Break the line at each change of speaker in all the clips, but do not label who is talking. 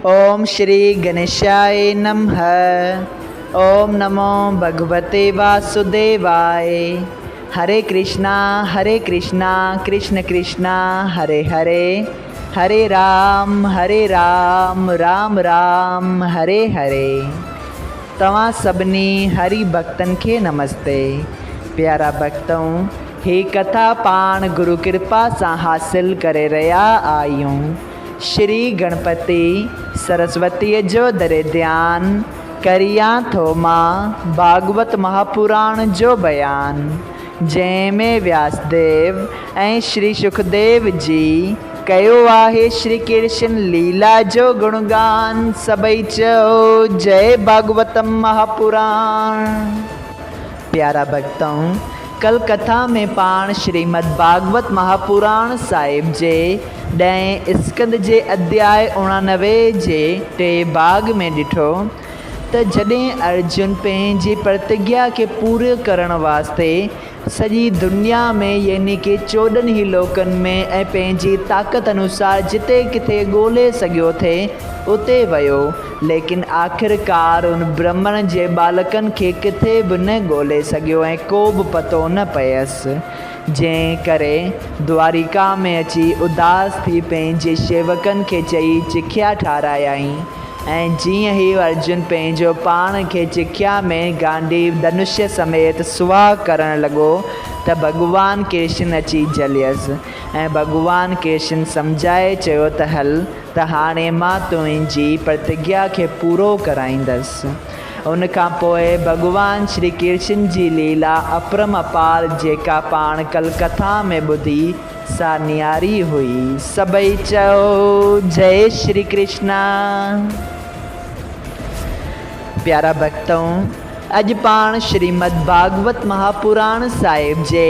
اوم شري گنيشاء نمه اوم نمو ڀڳوتي واسوديواء هري ڪرشنا هري ڪرشنا ڪرشن ڪرشنا هري هري هري رام هري رام رام رام هري هري توهان سڀني هري ڀڳتن کي نمستي پيارا ڀڳتؤ هي ڪٿا پاڻ گرو ڪرپا سان حاصل ڪري رهيا آهيون. شري گڻپتي سرسوتيء جو دري ڌيان ڪريان ٿو مان ڀاڳوت مهاپراڻ جو بيان، جنهن ۾ وياسديو ۽ شري شڪديو جي ڪيو آهي شري ڪرشن ليلا جو گڻگان، سڀئي چئو جئي ڀاڳوتم مهاپراڻ. پيارا ڀڳتؤ! ڪل ڪٿا ۾ پاڻ شريمد ڀاڳوت مهاپراڻ صاحب جي ڏهين اسڪنڌ جي اڌياء 89 جي ٽئين ڀاڳ ۾ ڏٺو ته جڏهن ارجن پنهنجي پرتگيا کي پورو ڪرڻ واسطي سڄي دنيا ۾ يعني ڪي 14 ئي لوڪن ۾ ۽ پنهنجي طاقت انوسار جتي ڪٿي ڳولي سگهيو ٿي اتي ويو ليڪن آخرڪار ان برهمڻ جي ٻالڪن کي ڪٿي به نه ڳولي سگهيو ۽ ڪو به پتو نه پيس، جنهن ڪري دواريڪا ۾ اچي اداس ٿي پنهنجي شيوڪن کي چئي چکيا ٺارايائين ۽ جيئن ئي ارجن پنهنجو پاڻ کي چکيا ۾ گانڊيو ڌنوشيه سميت سواهه ڪرڻ لڳو ته ڀڳوان ڪرشن اچي جهليس ۽ ڀڳوان ڪرشن سمجهائي چيو ته هل ته هاڻي مان تنهنجي پرتگيا کي پورو ڪرائيندس. ان کان پوء ڀڳوان شري ڪرشن جي ليلا اپرم اپار جيڪا پاڻ ڪل ڪٿا ۾ ٻڌي سا نياري هئي. سڀئي چئو جئي شري ڪرشنا. پيارا ڀڳتؤ! اڄ پاڻ شريمد ڀاڳوت مهاپراڻ صاحب جي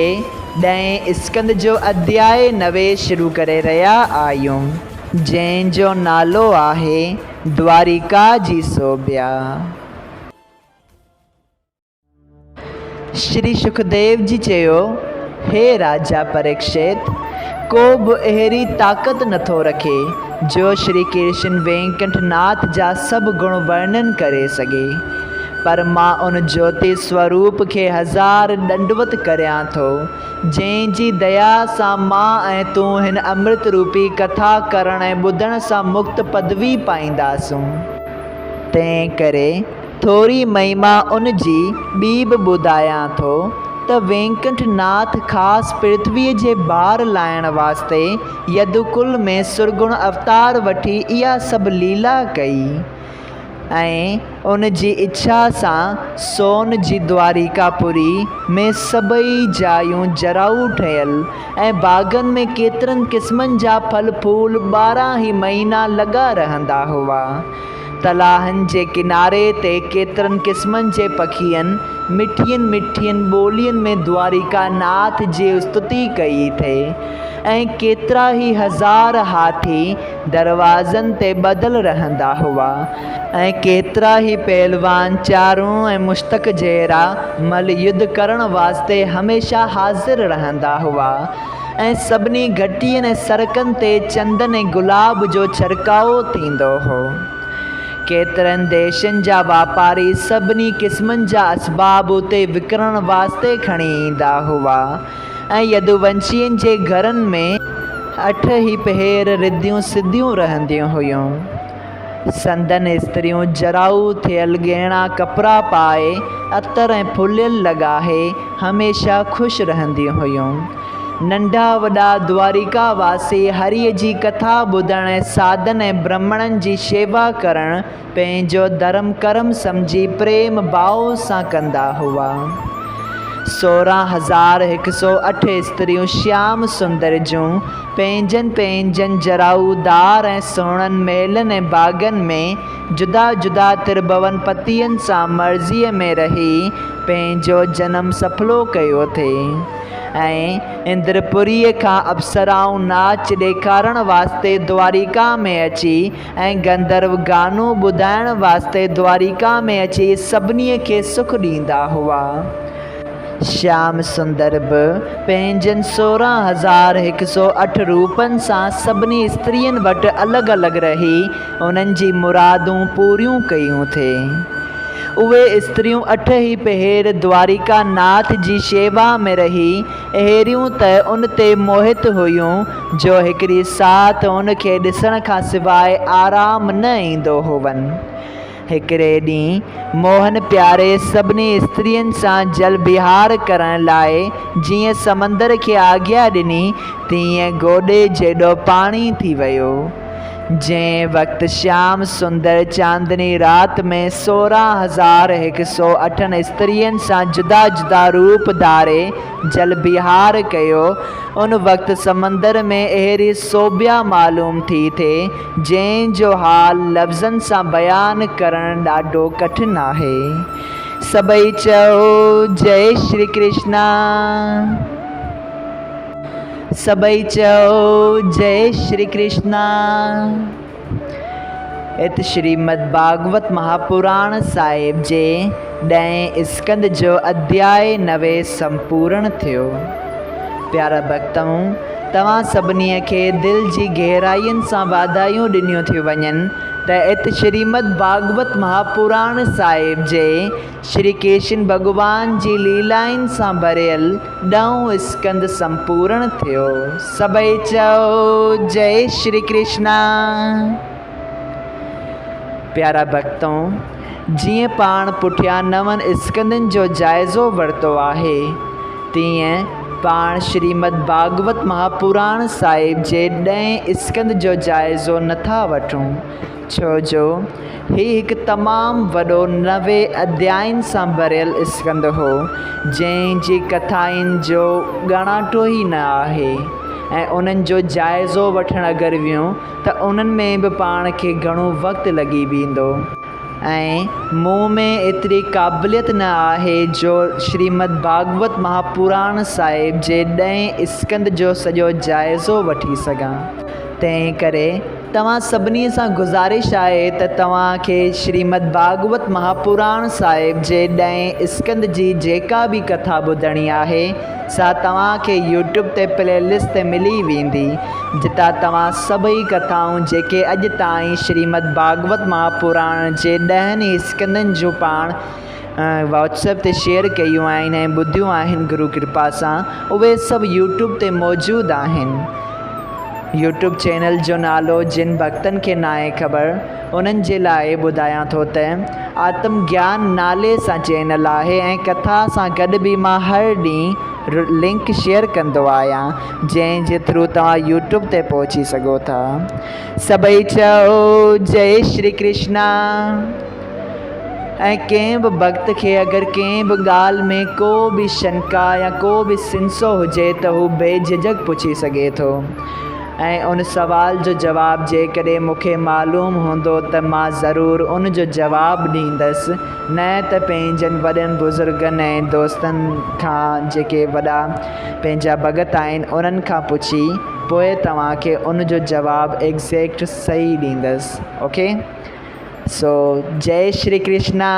ڏهين اسڪنڌ جو اڌياء 90 شروع ڪري رهيا آهيون، جنهن جو نالو آهي دواريڪا جي سوڀيا. شري شڪديو جي چيو، هي راجا پريڪشت! ڪو به اهڙي طاقت نٿو رکي، جو شري ڪرشن وينڪنٺ ناٿ جا سڀ گڻ ورڻن ڪري سگهي. پر مان ان جوتي سوروپ کي هزار ڏنڊوت ڪريان ٿو، جنهن جي ديا سان مان ۽ تون هن امرت روپي ڪٿا ڪرڻ ۽ ٻڌڻ سان مڪت پدوي پائينداسون. تنهن ڪري ٿوري مهما ان جي ٻي به ٻڌايان ٿو ته وينڪنٺ ناٿ خاص پرٿويء جي بار لاهڻ واسطي يدوڪل ۾ سرگڻ اوتار وٺي اها سڀ ليلا ڪئي. ۽ ان جي اڇا سان سون جي دواريڪا پوري ۾ سڀئي جايون جرائو ٺهيل ۽ باغن ۾ ڪيترن قسمن جا ڦل ڦول 12 ئي مهينا لڳا رهندا هئا. تلاهن جي ڪناري تي ڪيترن قسمن جي پکين مٺين مٺين ٻولين ۾ دواريڪا ناٿ جي استتي ڪئي ٿي ۽ ڪيترا ئي هزار هاٿي دروازن تي ٻڌل رهندا هئا ۽ ڪيترا ئي پهلوان چارون ۽ مشتڪ جهڙا مل يڌ ڪرڻ واسطي هميشه حاضر رهندا هئا ۽ سڀني گهٽين ۽ سڙڪن تي چندن ۽ گلاب جو ڇڙڪاء ٿيندو هو. ڪيترن ديشن جا واپاري سڀني قسمن جا اسباب اتي وڪڻڻ واسطي کڻي ايندا هئا. ۽ يدوونشين جي گهرن ۾ اٺ ئي پهر رڌيون سڌيون رهنديون هيون. سندن استريون جرائو ٿيل ڳهڻا ڪپڙا پائي، عطر ۽ ڦليل لڳائي هميشه خوش رهنديون هيون. ننڍا وڏا دواريڪا واسي هريء جي ڪٿا ٻڌڻ ۽ ساڌن ۽ برهمڻن جي شيوا ڪرڻ پنهنجو ڌرم ڪرم سمجهي پريم ڀاء سان ڪندا هئا. 16108 استريون شيام سندر جون پنهنجن پنهنجن جرائودار ۽ سهڻن محلن ۽ باغن ۾ جدا جدا ترڀون پتين سان مرضيء ۾ رهي پنهنجو جنم سڦلو ڪيو ٿي ۽ اندرپوريء کان اپسرائون ناچ ڏيکارڻ واسطي دواريڪا ۾ اچي ۽ گنڌرو گانو ٻڌائڻ واسطي دواريڪا ۾ اچي سڀني کي سک ڏيندا هئا. شيام سندر به پنهنجن 16108 روپن سان سڀني استرين وٽ الڳ الڳ رهي انهن جي مرادون پوريون ڪيون ٿي. اهي استريون اٺ ئي پهر دواريڪا ناٿ جي شيوا ۾ رهي اهڙيون ته ان تي موهت هيون جو هڪڙي ساعت ان کي ڏسڻ کان سواء آرام نه ايندو هون. هڪڙي ڏينهن موهن پياري سڀني استرين سان جل بهار ڪرڻ لاء جيئن سمندر کي آگيا ڏني، تيئن گوڏي جيڏو پاڻي ٿي ويو. جنهن وقت شيام سندر چاندني رات ۾ 16108 استرين سان جدا جدا روپ ڌاري جل بهار ڪيو، ان وقت سمندر ۾ اهڙي سوڀيا معلوم ٿي ٿئي، جنهن جو حال لفظن سان بيان ڪرڻ ڏاڍو ڪٺن آهي. سڀئي چئو جئي شري ڪرشنا. سڀئي چئو جئي شري ڪرشنا. ات شريمد ڀاڳوت مهاپراڻ صاحب جي ڏهين اسڪنڌ جو اڌياء نوي سمپورڻ ٿيو. پيارا ڀڳتؤ! توهان سڀني کي دل جي گهرائين سان واڌايون ڏنيون ٿيون وڃن ته ات شريمد ڀاڳوت مهاپراڻ صاحب جي شري ڪرشن ڀڳوان جي ليلائن سان ڀريل ڏهون اسڪنڌ سمپورڻ ٿيو. سڀئي چئو جئي شري ڪرشنا. پيارا ڀڳتؤ! جيئن پاڻ پٺيان نون اسڪنڌن جو جائزو ورتو آهي، تيئن پاڻ شريمد ڀاڳوت مهاپراڻ صاحب جي ڏهين اسڪنڌ جو جائزو نٿا وٺون، ڇو جو هي هڪ تمام وڏو 90 اڌيائن سان ڀريل اسڪنڌ هو، جنهن جي ڪٿائن جو ڳاڻاٽو ئي نه آهي ۽ انهن جو جائزو وٺڻ اگر ويون ته انهن ۾ به پاڻ کي گهڻو وقت لڳي ويندو ۽ مون ۾ ايتري قابليت نه آهي جو شريمد ڀاڳوت مهاپراڻ صاحب جي ڏهين اسڪنڌ جو سڄو جائزو وٺي سگهان. تنهن ڪري توهان سڀني سان گذارش آهي ته توهان کي شريمد ڀاڳوت مهاپراڻ صاحب جي ڏهين اسڪنڌ جي جيڪا به ڪٿا ٻڌڻي آهي سا توهان کي يوٽيوب تي پلي لسٽ تي ملي ويندي جتان توهان سڀئي ڪٿائون جيڪي اڄ تائين شريمد ڀاڳوت مهاپراڻ جي ڏهن ئي اسڪنڌن جون پاڻ واٽس ايپ تي شيئر ڪيون آهن ۽ ٻڌيون آهن گرو ڪرپا سان اهي سڀ يوٽيوب تي موجود آهن. يوٽيوب چينل جو نالو جن ڀڳتن کي ناهي خبر انهن جي لاء ٻڌايان ٿو ته آتم گيان نالي سان چينل آهي ۽ ڪٿا سان گڏ به مان هر ڏينهن لنڪ شيئر ڪندو آهيان جنهن جي ٿرو توهان يوٽيوب تي پهچي سگهو ٿا. سڀئي چئو جئي شري ڪرشنا. ۽ ڪنهن به ڀڳت کي اگر ڪنهن به ڳالهه ۾ ڪو به شنڪا يا ڪو به سنسو هجي ته هو بي جهجهڪ پڇي سگهي ٿو ۽ ان سوال جو جواب جيڪڏهن مون کي معلوم هوندو ته مان ضرور ان جو جواب ڏيندس نه ته پنهنجن وڏن بزرگن ۽ دوستن کان جيڪي وڏا پنهنجا ڀڳت آهن انهن کان پڇي پوء توهان کي ان جو جواب ايگزيڪٽ صحيح ڏيندس اوڪي. سو جئي شري ڪرشنا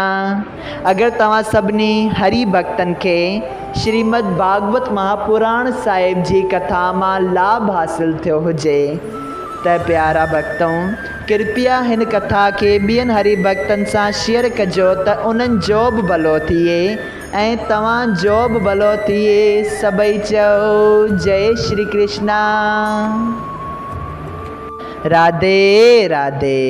اگر توهان سڀني هري ڀڳتن کي شريمد ڀاڳوت مهاپراڻ صاحب جي ڪٿا مان لاڀ حاصل ٿيو هجي ته پيارا ڀڳتؤ ڪرپيا هن ڪٿا کي ٻين هري ڀڳتن سان شيئر ڪجو ته انهن جو به ڀلو ٿئي ۽ توهان جو به ڀلو ٿئي سڀئي چئو جئي شري ڪرشنا. راڌي راڌي.